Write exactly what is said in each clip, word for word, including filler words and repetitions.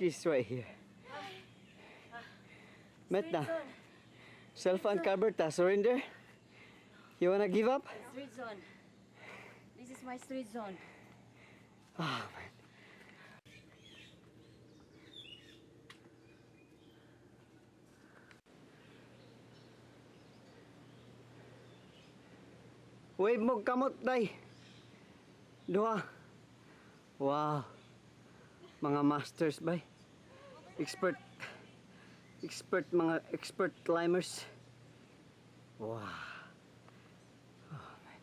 It's right here. Metna. Street zone. Self and Kaberta, surrender? You wanna give up? Street zone. This is my street zone. Oh, man. Wave mo kamot dai. Dua. Wow. Manga masters bai. Expert. Expert, manga expert climbers. Wow. Oh, man.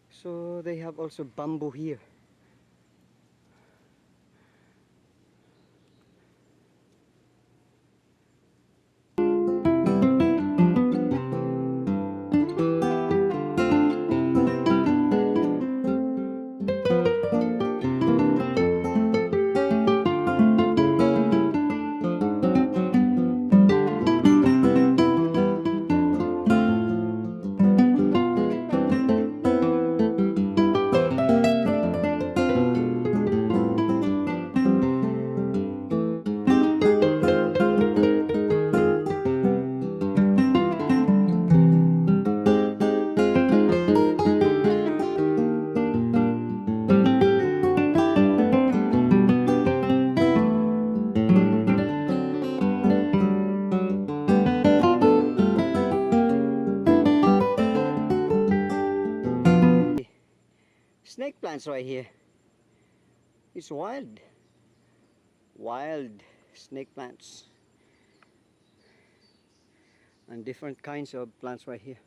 So they have also bamboo here. Snake plants right here. It's wild. Wild snake plants. And different kinds of plants right here.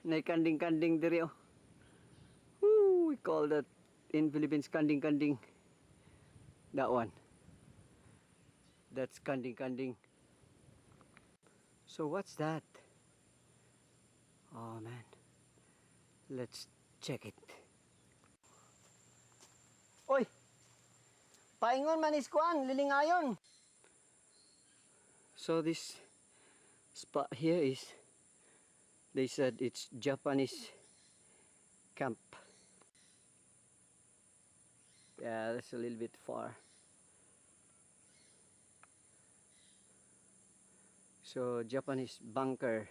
Nei kanding kanding dirio. Ooh, we call that in Philippines kanding kanding. That one. That's kanding kanding. So what's that? Oh man. Let's check it. Oi! Paingon manis kuan, lilingayon. So this spot here is, they said it's Japanese camp. Yeah, that's a little bit far. So Japanese bunker.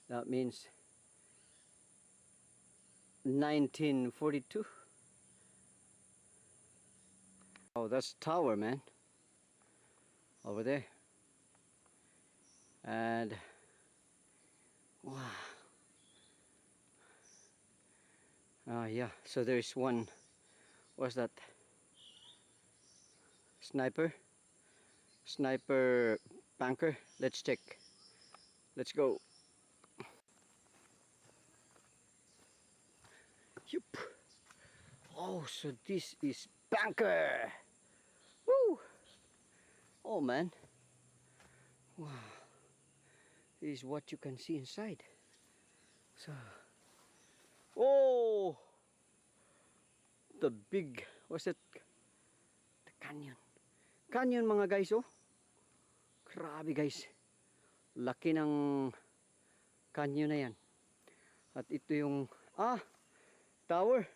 That means nineteen forty-two. Oh, that's tower, man. Over there. And wow. Ah, yeah. So there is one. What's that? Sniper. Sniper bunker. Let's check. Let's go. Yup. Oh, so this is bunker. Woo. Oh man. Wow. This is what you can see inside. So. Oh. The big, what's that? The canyon. Canyon, mga guys, oh. Grabe, guys. Laki ng canyon na yan. At ito yung, ah, tower.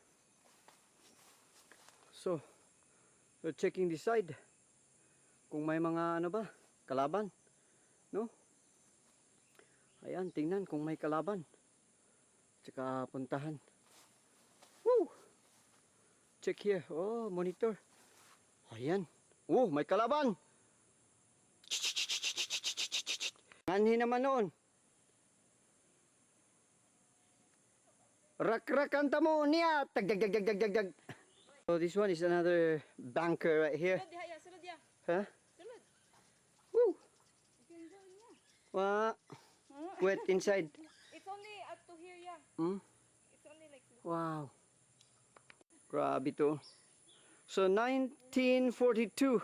So, we're checking this side. Kung may mga, ano ba, kalaban. No? Ayan, tingnan kung may kalaban. Tsaka puntahan. Woo! Check here. Oh, monitor. Ayan. Oh, may kalaban. Nganhi naman noon. Rakrakan tamo nia. Tag, tag, tag, tag, tag, tag, tag. So this one is another bunker right here. Sulod diha, ya, sulod diha. Huh? Sulod. Woo! You can go in here. Wa. Hmm? Wet inside. It's only up to here, yeah. Hmm? It's only like this. Wow. Grabe to. So nineteen forty-two.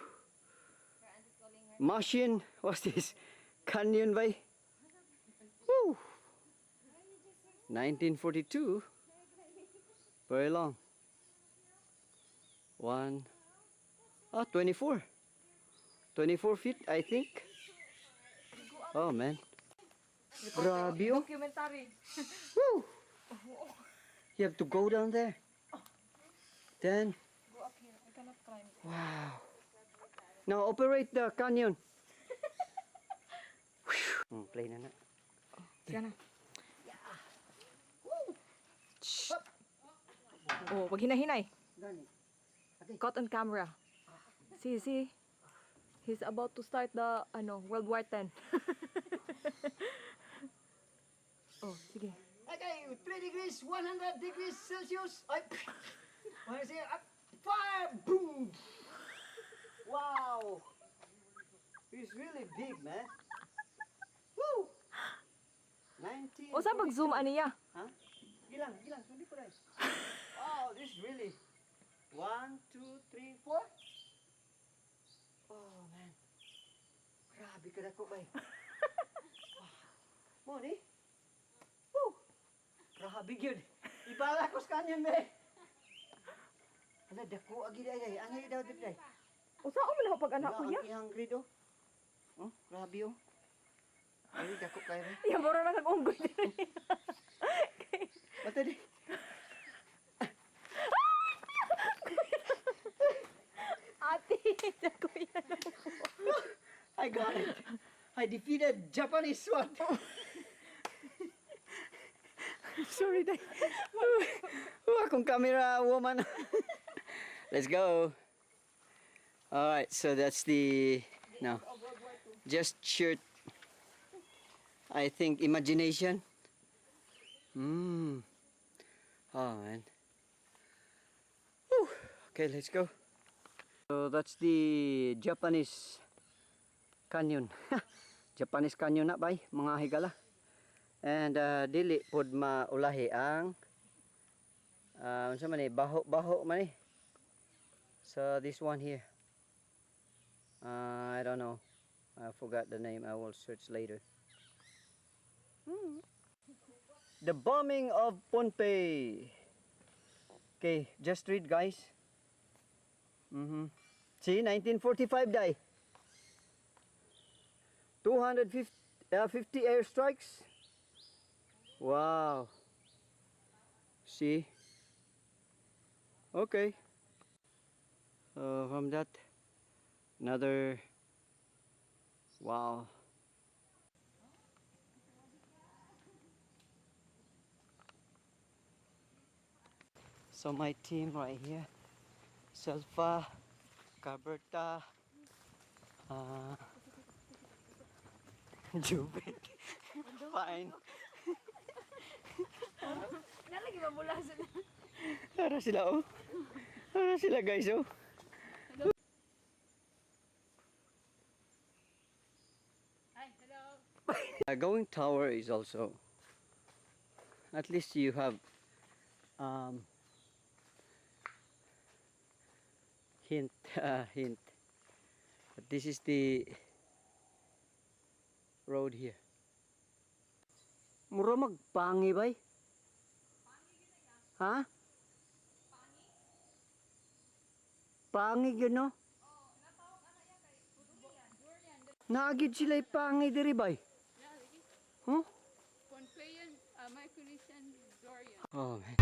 Machine, what's this? Canyon bay. Woo! Nineteen forty-two. Very long. One. Ah, twenty-four. Twenty-four feet, I think. Oh, man. Grabe, oh. Documentary. Woo! You have to go down there. Then, go up here. I cannot climb. Wow. Now operate the canyon. Hmm, play na na. Siana. Shh. Oh, paghinai, hinai. Got on camera. See, see. He's about to start the, ano, World War Ten. Oh, sige. Okay, three degrees, one hundred degrees Celsius. Ay, what is it? Ah, fire! Boom! Wow! It's really big, man. Woo! Nineteen forty-two. Osa pag-zoom ania? Ha? Ilang, ilang, sundi ko dai. Wow, this is really one, two, three, four. Oh, man. Grabe, kadakko bai. Wow. Moni? Woo! Grabe, good. Ibala kos kanyon me. Ala, dakko agi dai, dai. Ange dai, dai. Osa om na pag-ano kuya? Ang hungry do. Oh, grabe, oh. Ai, dakko kai, dai. Ya, boro na kak ungkoi. Mata di. Ati, dakko ya. I got it. I defeated Japanese SWAT. Sorry, dai. Wa kong camera woman. Let's go. All right, so that's the, no, just sheer, I think, imagination. Mm. Oh, man. Whew. Okay, let's go. So that's the Japanese Canyon. Japanese Canyon na bai, manga higala. And, uh, dili pud ma ulahi ang. Uh, unsa mani, baho, baho mani. So this one here. Uh, I don't know. I forgot the name. I will search later. Hmm. The bombing of Pohnpei. Okay, just read, guys. Mm-hmm. See, nineteen forty-five dai. Two hundred fifty, uh, fifty airstrikes. Wow. See? Okay. Uh, from that, another, wow. So my team right here, Selfa, Carberta, uh, Jubek, Fine. Nalagi mamula sila. Ara sila, oh. Ara sila, guys, oh. Hi, hello. Uh, going tower is also, at least you have, um, hint, uh, hint. But this is the road here. Mura mag pangi bai? Ha? Pangi geno? Nagi silei pangi diri bai? Huh? Pohnpeian, uh, Micronesian durian. Oh, man.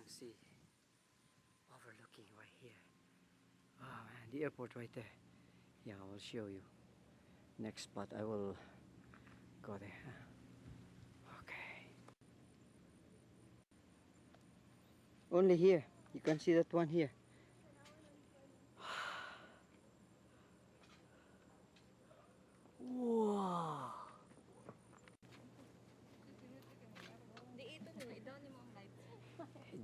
See, overlooking right here. Oh man, the airport right there. Yeah, I will show you. Next spot, I will go there. Okay. Only here. You can see that one here. Wow. Di itu dulu, i-down yung light.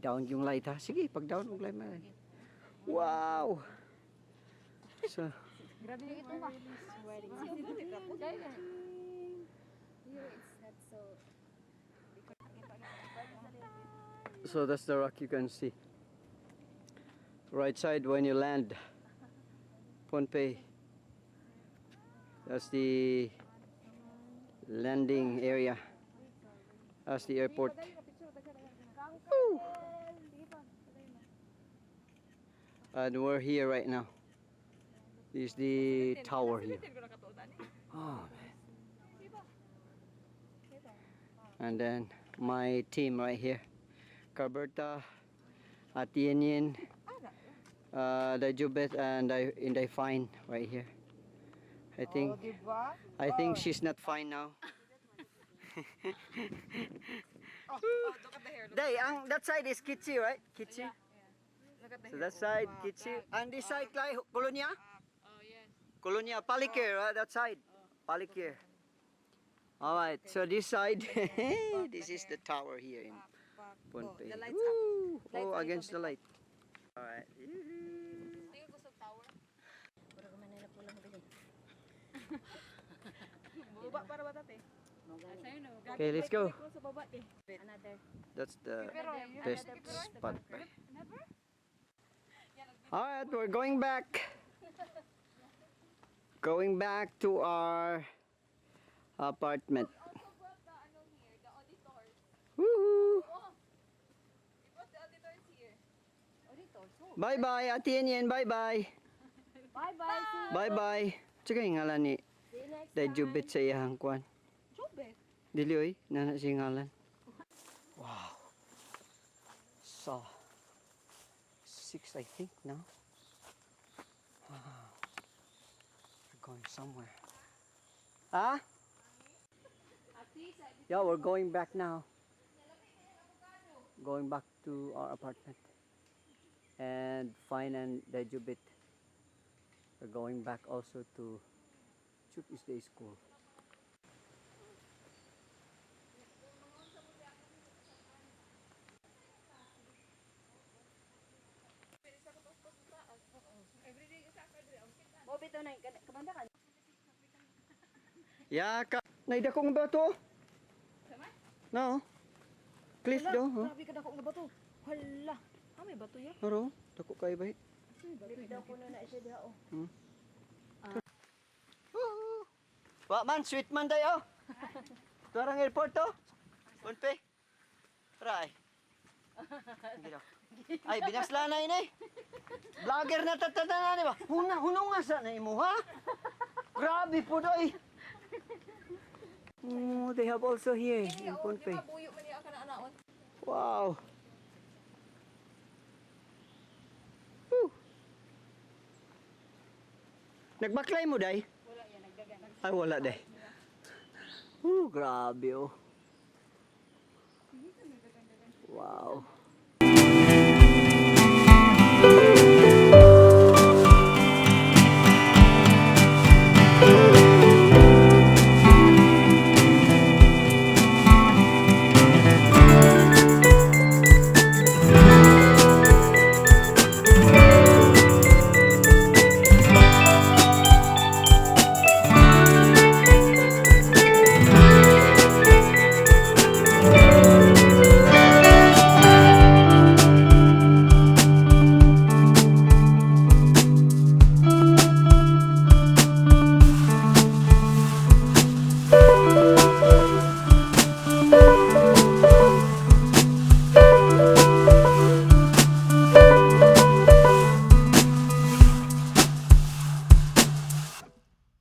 Down yung light, ha? Sige, pag-down yung light, man. Wow. So, grabe yung ito, ma. Here it's not so. So that's the rock you can see. Right side when you land Pohnpei. That's the landing area. That's the airport. Woo! And we're here right now. This is the tower here. Oh, man. And then my team right here. Carberta, Atienien, uh, Daijubeth, and I, Inday Fine right here. I think, oh, di ba? I think, oh, she's not fine now. Oh, oh, look at the hair, look. Day, ang, that side is Kichi, right? Kichi? Yeah, yeah. Look at the hair. So that side, Kichi. And this side, like, Kolonia? Oh, yes. Kolonia, Palikir, right? That side. Oh. Palikir. All right, so this side, this is the tower here in Pohnpei. The lights up. Woo! Oh, against the light. All right. Tingin ko sa tower. Puro ko Manila pulang din. Baba para bata te. Okay, let's go. Sa baba te. Another. That's the best spot. Never? All right, we're going back. Going back to our apartment. Woohoo! Bye bye, Atienien, bye bye. Bye bye. Bye bye. Chika ngalan ni. Daijubeth sa ia hangkwan. Dilioi, nana si ngalan. Wow. So, six, I think, now. Wow. We're going somewhere. Huh? Yeah, we're going back now. Going back to our apartment. And Fine and Daijubeth are going back also to Chuuk East Day School. Ya ka, nai dako nga bato. No. Cliff do, oh. Grabe ka dako nga bato. Hala. Ame bato ya. Aro, dako kai bai. Ame bato ya. Dako na na isa dia, oh. Hmm. Woo! Wa man, sweet man tayo. Tuarang airport to. Pohnpei. Rai. Ai, binasla na ini. Vlogger na tatata na ni ba. Huna, hununga sa na imu, ha? Grabe po doi. Oh, they have also here in Pohnpei. Wow. Woo. Nagbaklai mo dai? Wala, ya, nagdagan. Ay, wala dai. Woo, grabe, oh. Wow.